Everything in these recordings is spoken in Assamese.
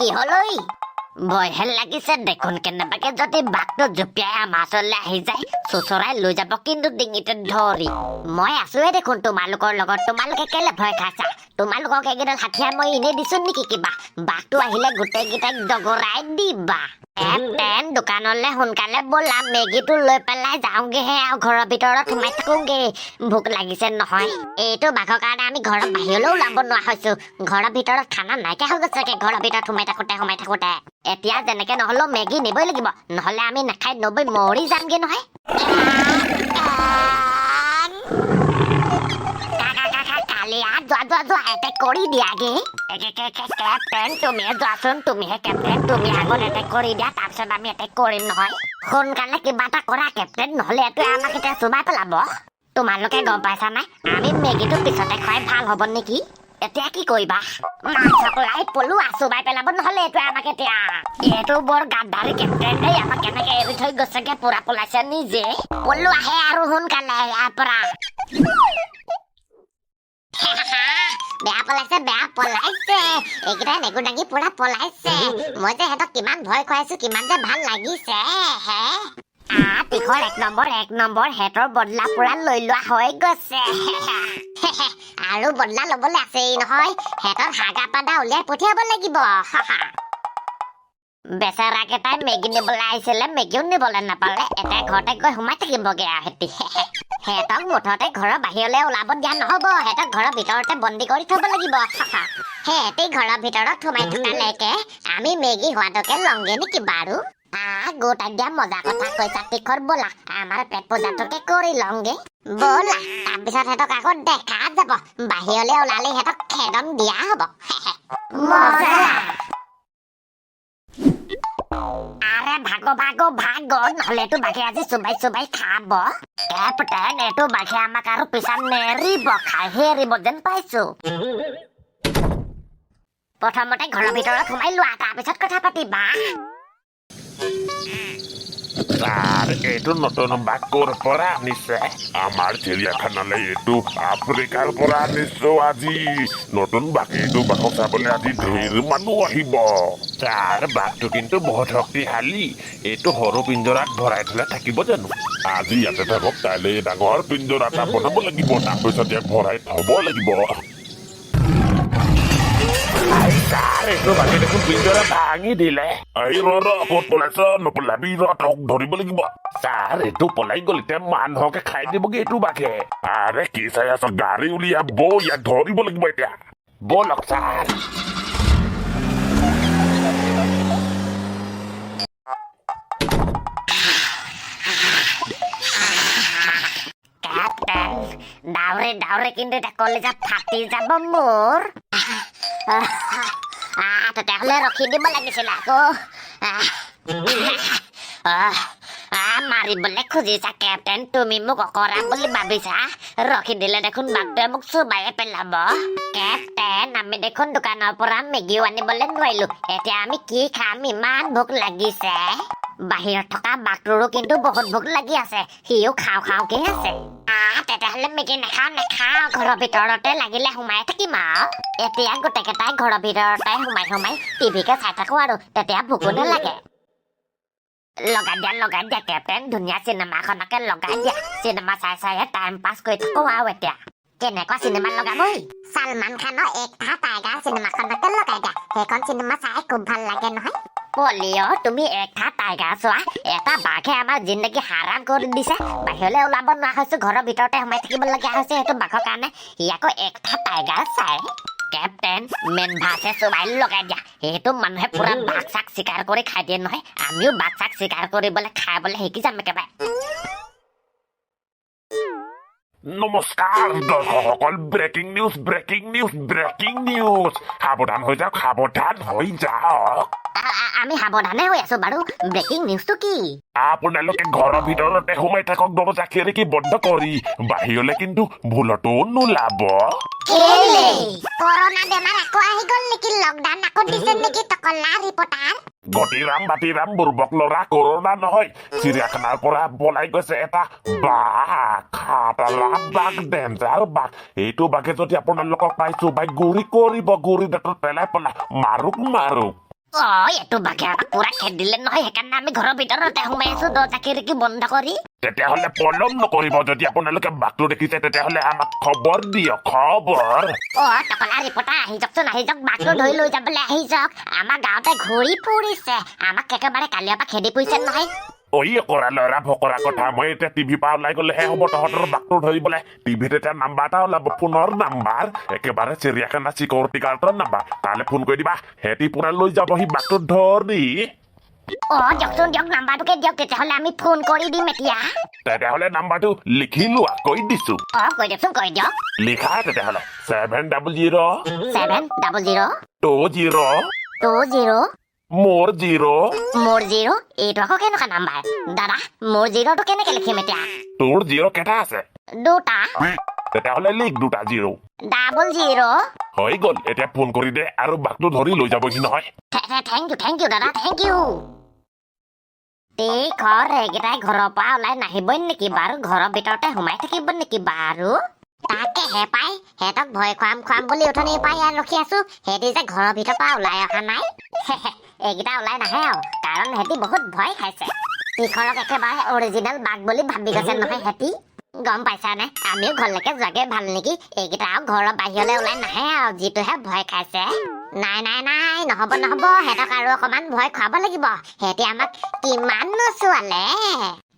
কি হ'ল ঐ? ভয়হে লাগিছে দেখোন। কেনেবাকে যদি বাঘটো জঁপিয়াই আমাৰ ওচৰলৈ আহি যায়, চোচৰাই লৈ যাব কিন্তু ডিঙিতে ধৰি। মই আছোৱে দেখোন তোমালোকৰ লগত, তোমালোকে কেলে ভয় খাইছা? তোমালোকক এইকেইডাল হাঠিয়াৰ মই এনেই দিছো নেকি কিবা? বাঘটো আহিলে গোটেইকেইটাক দগৰাই দিবা। কেপ্টেইন, দোকানলৈ সোনকালে ব'লা, মেগীটো লৈ পেলাই যাওঁগেহে আৰু ঘৰৰ ভিতৰত সোমাই থাকোঁগে। ভোক লাগিছে নহয়। এইটো বাঘৰ কাৰণে আমি ঘৰৰ বাহিৰলৈও ওলাব নোৱাৰা হৈছো। ঘৰৰ ভিতৰত খানা নাইকিয়া হৈ গৈছেগে ঘৰৰ ভিতৰত সোমাই থাকোঁতে সোমাই থাকোঁতে। এতিয়া যেনেকে নহ'লেও মেগী নিবই লাগিব, নহ'লে আমি নাখাই নবৈ মৰি যামগে নহয়। কালিয়া, যোৱা যোৱা যোৱা, এটেক কৰি দিয়াগে। কেপ্টেইন, তুমিহে যোৱাচোন, তুমিহে কেপ্টেইন, তুমি আগত এটেক কৰি দিয়া, তাৰপিছত আমি এটেক কৰিম নহয়। সোনকালে কিবা এটা কৰা কেপ্টেইন, নহ'লে এইটোৱে আমাক এতিয়া চোবাই পেলাব। তোমালোকে গম পাইছা নাই, আমি মেগীটো পিছতে খুৱাই ভাল হ'ব নেকি? এতিয়া কি কৰিবা? মাছক পলোৱা, চোবাই পেলাব নহ'লে এইটোৱে আমাক এতিয়া। এইটো বৰ গাদ্দাৰী কেপ্টেইন দেই, আমাক কেনেকে এৰি থৈ গৈছেগে, পুৰা পলাইছে নিজে। পলোৱাহে আৰু সোনকালে ইয়াৰ পৰা। বেয়া পলাইছে, বেয়া পলাইছে। এইকেইটাই নেগুৰ দাঙি পুৰা পলাইছে। মই যে সিহঁতক কিমান ভয় খুৱাইছো, কিমান যে ভাল লাগিছে হে। তীখৰ এক নম্বৰ, এক নম্বৰ। সিহঁতৰ বদলা পুৰা লৈ লোৱা হৈ গৈছে আৰু বদলা ল'বলৈ আছেই নহয়। সিহঁতৰ হাগা পাদা উলিয়াই পঠিয়াব লাগিব। বেচেৰাকেইটাই মেগী নিবলৈ আহিছিলে, মেগীও নিবলৈ নাপালে। এতিয়া ঘৰতে গৈ সোমাই থাকিবগে আৰু সিহঁতি। সিহঁতক মুঠতে ঘৰৰ বাহিৰলৈ ওলাব দিয়া নহ'ব, সিহঁতক ঘৰৰ ভিতৰতে বন্দী কৰি থ'ব লাগিব। সিহঁতি ঘৰৰ ভিতৰত সোমাই থকালৈকে আমি মেগী সোৱাদকে লওঁগে নেকি বাৰু? গুড আইডিয়া, মজা কথা কৈছা তীখৰ। ব'লা, আমাৰ পেট পূজাটোকে কৰি লওঁগে ব'লা। তাৰপিছত সিহঁতক আকৌ দেখা যাব, বাহিৰলৈ ওলালে সিহঁতক খেদন দিয়া হ'ব। মজা। আৰে ভাগো ভাগো ভাগো, নহ'লে এইটো বাঘে আজি চোবাই চোবাই খাব। কেপ্টেইন, এইটো বাঘে আমাক আৰু পিছা নেৰিব, খাইহে এৰিব যেন পাইছো। প্ৰথমতে ঘৰৰ ভিতৰত সোমাই লোৱা, তাৰপিছত কথা পাতিবা। ছাৰ, এইটো নতুন বাঘ ক'ৰ পৰা আনিছে? আমাৰ চিৰিয়াখানালৈ এইটো আফ্ৰিকাৰ পৰা আনিছো আজি। নতুন বাঘ, এইটো বাঘক চাবলৈ আজি ধেৰ মানুহ আহিব। ছাৰ, বাঘটো কিন্তু বহুত শক্তিশালী। এইটো সৰু পিঞ্জৰাত ভৰাই থলে থাকিব জানো? আজি ইয়াতে থাকক, কাইলৈ ডাঙৰ পিঞ্জৰা এটা বনাব লাগিব, তাৰপিছত ইয়াক ভৰাই থব লাগিব। ছাৰ, এইটো বাঘে দেখোন পিঞ্জৰা ভাঙি দিলে। এই ৰ ৰ, ক'ত পলাইছ? নপলাবি, ৰ, তোক ধৰিব লাগিব। ছাৰ, এইটো পলাই গ'ল, এতিয়া মানুহকে খাই দিবগে এইটো বাঘে। আৰে কি চাই আছ? গাড়ী উলিয়া, বৌ, ইয়াক ধৰিব লাগিব এতিয়া। ব'লক ছাৰ। কেপ্টেইন, দাউৰি দাউৰি কিন্তু এতিয়া কলিজা ফাটি যাব মোৰ। তেতিয়াহ'লে ৰখি দিব লাগিছিল আকৌ। আহ, আহ, আহ, মাৰিবলৈ খুজিছা কেপ্টেইন? তুমি মোক অকৰা বুলি ভাবিছা? ৰখি দিলে দেখোন বাঘটোৱে মোক চোবায়ে পেলাব। কেপ্টেইন, আমি দেখোন দোকানৰ পৰা মেগীও আনিবলৈ নোৱাৰিলো। এতিয়া আমি কি খাম? ইমান ভোক লাগিছে। বাহিৰত থকা বাঘটোৰো কিন্তু বহুত ভোক লাগি আছে, সিও খাওঁ খাওঁকে আছে। তেতিয়াহ'লে মেগী নাখাওঁ নাখাওঁ, ঘৰৰ ভিতৰতে লাগিলে সোমাই থাকিম আৰু। এতিয়া গোটেইকেইটাই ঘৰৰ ভিতৰতে সোমাই সোমাই টিভিকে চাই থাকো আৰু, তেতিয়া ভোকো নালাগে। লগাই দিয়া, লগাই দিয়া কেপ্টেইন, ধুনীয়া চিনেমাখনকে লগাই দিয়া। চিনেমা চাই চাই টাইম পাছ কৰি থাকো আৰু। এতিয়া কেনেকুৱা চিনেমা লগাব? সালমান খানৰ এক থা টাইগাৰ চিনেমাখনকে লগাই দিয়া। সেইখন চিনেমা চাই খুব ভাল লাগে নহয়। পলিঅ', তুমি এক থা টাইগাৰ চোৱা। এটা বাঘে আমাৰ জিন্দগী হাৰাম কৰি দিছে, বাহিৰলৈ ওলাব নোৱাৰা হৈছো, ঘৰৰ ভিতৰতে সোমাই থাকিবলগীয়া হৈছে সেইটো বাঘৰ কাৰণে। সি আকৌ এক থা টাইগাৰ চাই। কেপ্টেইন, মেন ভাৰ্চেছ ৱাইল্ড লগাই দিয়া। সেইটো মানুহে পুৰা বাঘ চাক চিকাৰ কৰি খাই দিয়ে নহয়। আমিও বাঘ চাক চিকাৰ কৰিবলৈ খাবলৈ শিকি যাম একেবাৰে। নমস্কাৰ দৰ্শকসকল, breaking news, breaking news, breaking news. সাৱধান হৈ যাওক, সাৱধান হৈ যাওক। আমি সাৱধানে হৈ আছো বাৰু। ব্ৰেকিং নিউজটো কি? আপোনালোকে ঘৰৰ ভিতৰতে সোমাই থাকক, দৰজা খিৰিকী বন্ধ কৰি। বাহিৰলৈ কিন্তু ভুলতো নোলাব। কৰোণা বেমাৰ আকৌ আহি গ'ল নেকি? লকডাউন আকৌ দিছে নেকি টকলা ৰিপৰ্টাৰ? গতিৰাম বাতিৰাম, বুৰ্বক ল'ৰা, কৰোণা নহয়, চিৰিয়াখানাৰ পৰা পলাই গৈছে এটা বাঘ, খাটাৰা বাঘ, ডেঞ্জাৰ বাঘ। এইটো বাঘে যদি আপোনালোকক পাই চোবাই গুৰি কৰিব, গুৰি দাঁতত পেলাই পেলাই মাৰোক মাৰোক। অ, এইটো বাঘে আমাক পুৰা খেদিলে নহয়, সেইকাৰণে আমি ঘৰৰ ভিতৰতে সোমাই আছো দৰ্জা খিৰিকী বন্ধ কৰি। তেতিয়াহ'লে পলম নকৰিব, যদি আপোনালোকে বাঘটো দেখিছে তেতিয়াহ'লে আমাক খবৰ দিয়ক, খবৰ। অ টকলা ৰিপৰ্টাৰ, আহি যাওকচোন, আহি যাওক, বাঘটো ধৰি লৈ যাবলৈ আহি যাওক। আমাৰ গাঁৱতে ঘূৰি ফুৰিছে, আমাক একেবাৰে কালিৰ পৰা খেদি ফুৰিছে নহয়। ঐ কৰা ল'ৰা, ভকৰা কথা, মই এতিয়া টিভি পৰা ওলাই গ'লেহে হ'ব তহঁতৰ বাঘটো ধৰিবলৈ। টিভিত এতিয়া নাম্বাৰ এটা ওলাব, ফোনৰ নাম্বাৰ, একেবাৰে চিৰিয়াখানা চিকিউৰিটি গাৰ্ডৰ নাম্বাৰ। তালৈ ফোন কৰি দিবা, সিহঁতি পুৰা লৈ যাবহি বাঘটো ধৰি। অ দিয়কচোন, দিয়ক, নাম্বাৰটোকে দিয়ক, তেতিয়াহ'লে আমি ফোন কৰি দিম এতিয়া। তেতিয়াহ'লে নাম্বাৰটো লিখি লোৱা, কৈ দিছো। অ কৈ দিয়কচোন, কৈ দিয়ক। লিখা তেতিয়াহ'লে, 700 700 20 20 মোৰ 0 মোৰ 0। এইটো আকৌ কেনেকুৱা নাম্বাৰ দাদা? মোৰ জিৰ'টো কেনেকে লিখিম এতিয়া? তোৰ জিৰ' কেইটা আছে? দুটা। তেতিয়াহ'লে লিখ দুটা জিৰ'। 00। হৈ গ'ল, এতিয়া ফোন কৰি দে আৰু বাঘটো ধৰি লৈ যাবহি নহয়। Thank U, thank U দাদা, thank U. এই ঘৰ এইকেইটাই ঘৰৰ পৰা ওলাই নাহিবই নেকি বাৰু? ঘৰৰ ভিতৰতে সোমাই থাকিব নেকি বাৰু? তাকেহে পাই, সিহঁতক ভয় খুৱাম খুৱাম বুলি উঠনিৰ পৰা ইয়াত ৰখি আছো, সিহঁতি যে ঘৰৰ ভিতৰৰ পৰা ওলাই অহা নাই। এইকেইটা ওলাই নাহে আৰু, কাৰণ সিহঁতি বহুত ভয় খাইছে। তীখৰক একেবাৰে অৰিজিনেল বাঘ বুলি ভাবি গৈছে নহয় সিহঁতি, গম পাইছানে? আমিও ঘৰলৈকে যোৱাগে ভাল নেকি? এইকেইটা আৰু ঘৰৰ বাহিৰলৈ ওলাই নাহে আৰু, যিটোহে ভয় খাইছে। নাই নাই নাই, নহ'ব নহ'ব, সিহঁতক আৰু অকণমান ভয় খুৱাব লাগিব। সিহঁতি আমাক কিমান নচোৱালে,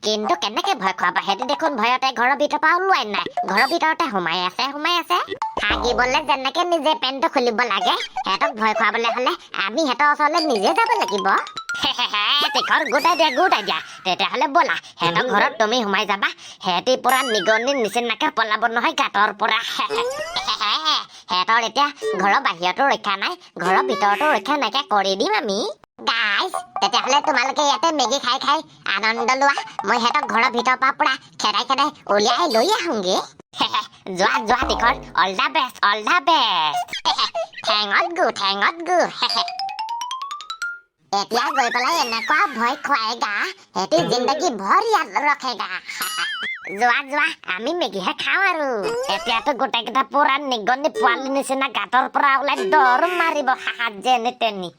কিন্তু কেনেকে ভয় খুৱাবা? সিহঁতি দেখোন ভয়তে ঘৰৰ ভিতৰৰ পৰা ওলোৱাই নাই, ঘৰৰ ভিতৰতে সোমাই আছে, সোমাই আছে। হাগিবলে যেনেকে নিজে পেণ্টটো খুলিব লাগে, সিহঁতক ভয় খুৱাবলৈ হ'লে আমি সিহঁতৰ ওচৰলৈ নিজে যাব লাগিব। তীখৰ, গুড আইডিয়া, গুড আইডিয়া। তেতিয়াহ'লে ব'লা, সিহঁতৰ ঘৰত তুমি সোমাই যাবা, সিহঁতি পুৰা নিগনিৰ নিচিনাকে পলাব নহয় গাঁতৰ পৰা। সিহঁতৰ এতিয়া ঘৰৰ বাহিৰতো ৰক্ষা নাই, ঘৰৰ ভিতৰতো ৰক্ষা নাইকিয়া কৰি দিম আমি। গাইজ, তেতিয়াহ'লে তোমালোকে ইয়াতে মেগী খাই খাই আনন্দ লোৱা, মই সিহঁতক ঘৰৰ ভিতৰৰ পৰা পুৰা খেদাই খেদাই উলিয়াই লৈ আহোঁগে। যোৱা যোৱা তীখৰ, all the best, all the best. ঠেঙত গু, ঠেঙত গু। এতিয়া গৈ পেলাই এনেকুৱা ভয় খুৱাইগা, সিহঁতি জিন্দগী ভৰ ইয়াত ৰখেগা। যোৱা যোৱা, আমি মেগীহে খাওঁ আৰু। এতিয়াতো গোটেইকেইটা পুৰা নিগনি পোৱালি নিচিনা গাঁতৰ পৰা ওলাই দৌৰ মাৰিব হাহাত যেনে তেনি।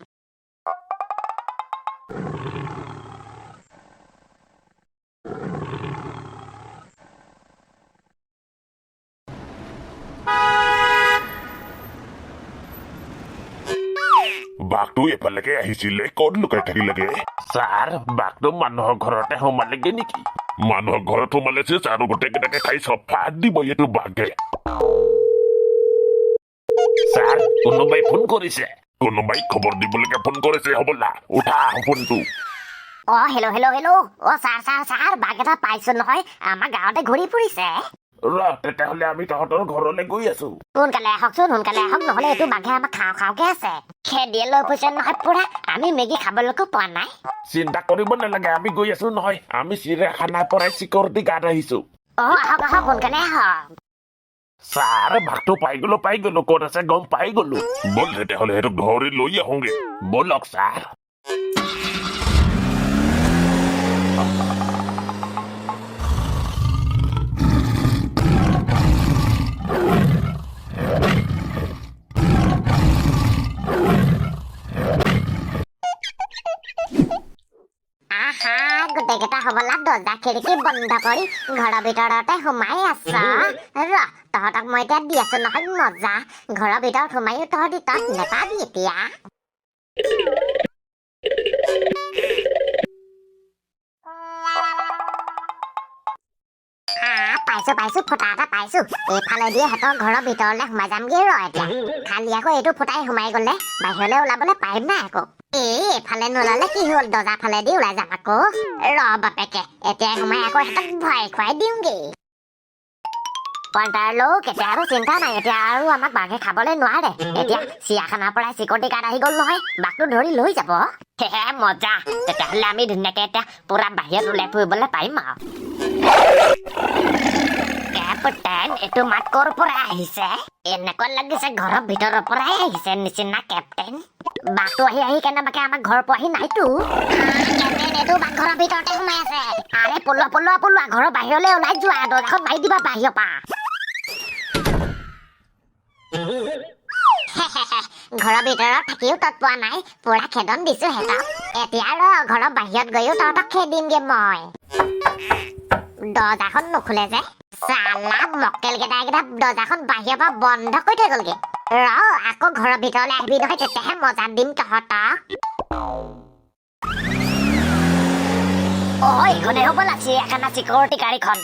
বাঘটো এফালেকে আহিছিলে, ক'ত লুকাই থাকিলেগে? ছাৰ, বাঘটো মানুহৰ ঘৰতে সোমালেগে নেকি? মানুহৰ ঘৰত সোমালে চেচ আৰু, গোটেইকেইটাকে খাই চফা দিব এইটো বাঘে। ছাৰ, কোনোবাই ফোন কৰিছে। কোনোবাই খবৰ দিবলৈকে ফোন কৰিছে হ'বলা, উঠা ফোনটো। অ হেল্ল' হেল্ল' হেল্ল', অ ছাৰ ছাৰ ছাৰ, বাঘ এটা পাইছো নহয়, আমাৰ গাঁৱতে ঘূৰি ফুৰিছে। ৰ, তেতিয়াহ'লে আমি তহঁতৰ ঘৰলৈ গৈ আছো। সোনকালে আহকচোন, সোনকালে আহক, নহ'লে এইটো বাঘে আমাক খাওঁ খাওঁকে আছে। খেদিয়ে লৈ ফুৰিছে নহয় পুৰা, আমি মেগী খাবলৈকো পোৱা নাই। চিন্তা কৰিব নালাগে, আমি গৈ আছো নহয়। আমি চিৰিয়াখানাৰ পৰাই চিকিউৰিটি গাৰ্ড আহিছো। অ আহক আহক, সোনকালে আহক। ছাৰ, বাঘটো পাই গলো, পাই গলো, ক'ত আছে গম পাই গলো। ব'ল তেতিয়াহ'লে, সেইটোক ধৰি লৈ আহোঁগে। ব'লক ছাৰ। আহা, গোটেইকেইটা হ'বলা দৰ্জা খিৰিকী বন্ধ কৰি ঘৰৰ ভিতৰতে সোমাই আছ। ৰ, তহঁতক মই এতিয়া দি আছো নহয় মজা, ঘৰৰ ভিতৰত সোমায়ো তহঁতি তত নেপাবি এতিয়া। আহ, পাইছো পাইছো, ফুটা এটা পাইছো, এইফালেদি সিহঁতৰ ঘৰৰ ভিতৰলৈ সোমাই যামগৈ। ৰ এতিয়া, খালি আকৌ এইটো ফুটাই সোমাই গ'লে বাহিৰলৈ ওলাবলৈ পাৰিম নাই আকৌ? এই এইফালে নোলালে কি হ'ল, দৰ্জা ফালেদি ওলাই যাম আকৌ। ৰ বাপেকে, এতিয়াই সোমাই আকৌ সিহঁতক ভয় খুৱাই দিওঁগে। পইণ্টাৰ লোক, এতিয়া আৰু চিন্তা নাই, এতিয়া আৰু আমাক বাঘে খাবলৈ নোৱাৰে। এতিয়া চিৰিয়াখানাৰ পৰাই চিকিউৰিটি গাৰ্ড আহি গ'ল নহয়, বাঘটো ধৰি লৈ যাব। হে মজা, তেতিয়াহ'লে আমি ধুনীয়াকে এতিয়া পুৰা বাহিৰত ওলাই ফুৰিবলৈ পাৰিম আৰু। কেপ্টেইন, এইটো মাত ক'ৰ পৰা আহিছে? এনেকুৱা লাগিছে ঘৰৰ ভিতৰৰ পৰাই আহিছে নিচিনা। কেপ্টেইন, বাঘটো আহি আহি কেনেবাকে আমাৰ ঘৰ পোৱাহি নাইতো। কেপ্টেইন, এইটো বাঘ ঘৰৰ ভিতৰতে সোমাই আছে। আৰে পলোৱা পলোৱা পলোৱা, ঘৰৰ বাহিৰলৈ ওলাই যোৱা, দৰ্জাখন মাৰি দিবা বাহিৰৰ পৰা। ঘৰৰ ভিতৰত থাকিও তত পোৱা নাই, পুৰা খেদন দিছো সিহঁতক। এতিয়া ৰ, ঘৰৰ বাহিৰত গৈও তহঁতক খেদিমগে মই। দৰ্জাখন নোখোলে যে, চালা মক্কেল কেইটা, এইকেইটা দৰ্জাখন বাহিৰৰ পৰা বন্ধ কৰি থৈ গ'লগে। ৰ, আকৌ ঘৰৰ ভিতৰলৈ আহিবি নহয়, তেতিয়াহে মজা দিম তহঁতক। অ, এইখনে হ'বলা চিৰিয়াখানা চিকিউৰিটি গাড়ীখন।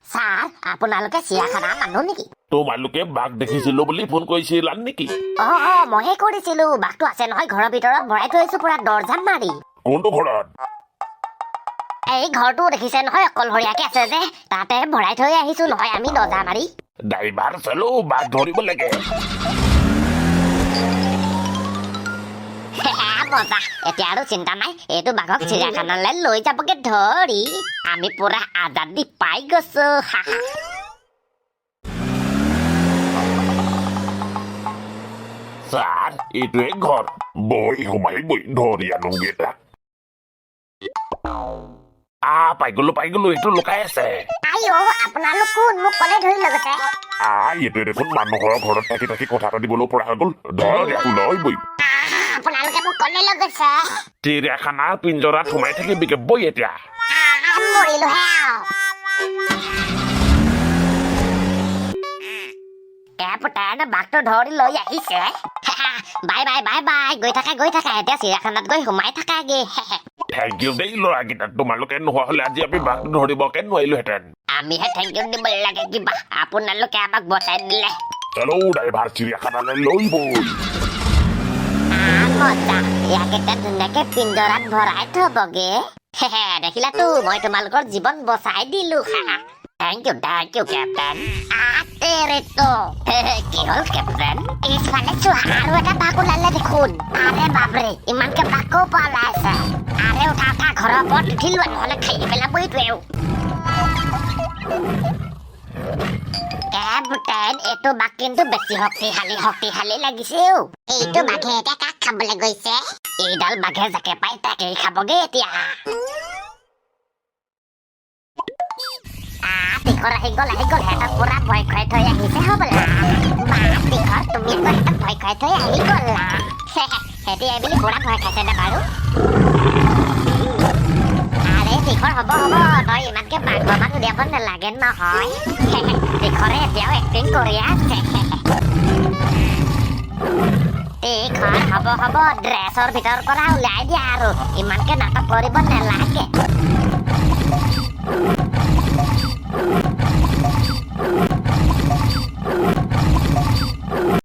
ছাৰ, আপোনালোকে চিৰিয়াখানা মানুহ নেকি? তোমালোকে বাঘ দেখিছিলো বুলি ফোন কৰিছিলা নেকি? অ, মইহে কৰিছিলো। বাঘটো আছে নহয়, ঘৰৰ ভিতৰত ভৰাই থৈছো পুৰা দৰ্জা মাৰি। কোনটো ঘৰত? এই ঘৰটো দেখিছে নহয়, অকলশৰীয়াকে আছে যে, তাতে ভৰাই থৈ আহিছো নহয় আমি দৰ্জা মাৰি। ড্ৰাইভাৰ, চলো, বাঘ ধৰিব লাগে। মজা, এতিয়া আৰু চিন্তা নাই। এইটো বাঘক চিৰিয়াখানালৈ লৈ যাবগে ধৰি। আমি পুৰা আজাদী পাই গৈছো। ছাৰ, এইটোৱে ঘৰ। বৈ, সোমাই বৈ, ধৰি আনোগে তাক। আ, পাই গলো, পাই গলো, এইটো লুকাই আছে। আই অ, আপোনালোক কোন? মোক ক'লে ধৰি লৈ গৈছে? আ, এইটোৱে দেখোন মানুহৰ ঘৰত থাকি থাকি কথা পাতিবলৈও পৰা হৈ গ'ল। ধৰ ইয়াক, লৈ বৈ। আহ, আপোনালোকে মোক ক'লে লৈ গৈছে? চিৰিয়াখানাৰ পিঞ্জৰাত সোমাই থাকিবিগে, বৈ এতিয়া। আহ, মৰিলোহে আৰু। কেপ্টেইন, বাঘটো ধৰি লৈ আহিছে। বাই বাই, বাই বাই, গৈ থাকা, গৈ থাকা, এতিয়া চিৰিয়াখানাত গৈ সোমাই থাকাগে। Thank U দেই ল'ৰাকেইটা, তোমালোকে নোহোৱা হ'লে আজি আমি বাঘটো ধৰিবকে নোৱাৰিলোহেঁতেন। আমিহে thank U দিব লাগে কিবা, আপোনালোকে আমাক বচাই দিলে। চলো ড্ৰাইভাৰ, চিৰিয়াখানালৈ লৈ বৈ। আহ, মজা, ইয়াক এতিয়া ধুনীয়াকে পিঞ্জৰাত ভৰাই থবগে। দেখিলাতো, মই তোমালোকৰ জীৱন বচাই দিলো। Thank U, thank U captain. আহ, তেৰেতো কি হ'ল কেপ্টেইন? পিছফালে চোৱা, আৰু এটা বাঘ ওলালে দেখোন। আৰে বাপৰে, ইমানকে বাঘ ক'ৰ পৰা ওলাইছে? আৰে উঠা উঠা, ঘৰৰ ওপৰত উঠি লোৱা, নহ'লে খাই পেলাব এইটোৱেও। কেপ্টেইন, এইটো বাঘ কিন্তু বেছি শক্তিশালী শক্তিশালী লাগিছে অ'। এইটো বাঘে এতিয়া কাক খাবলৈ গৈছে? এইডাল বাঘে যাকে পাই তাকেই খাবগে এতিয়া। আহ, তীখৰ আহি গ'ল, আহি গ'ল, সিহঁতক পুৰা ভয় খুৱাই থৈ আহিছে হ'বলা। বা তীখৰ, তুমি আকৌ সিহঁতক ভয় খুৱাই থৈ আহি গ'লা। সিহঁতি এইবুলি পুৰা ভয় খাইছে নে বাৰু? আৰে তীখৰ, হ'ব হ'ব, তই ইমানকে বাঘৰ মাত উলিয়াব নালাগে নহয়। তীখৰে এতিয়াও এক্টিং কৰি আছে। তীখৰ, হ'ব হ'ব, ড্ৰেছৰ ভিতৰৰ পৰা ওলাই দিয়া আৰু, ইমানকে নাটক কৰিব নালাগে।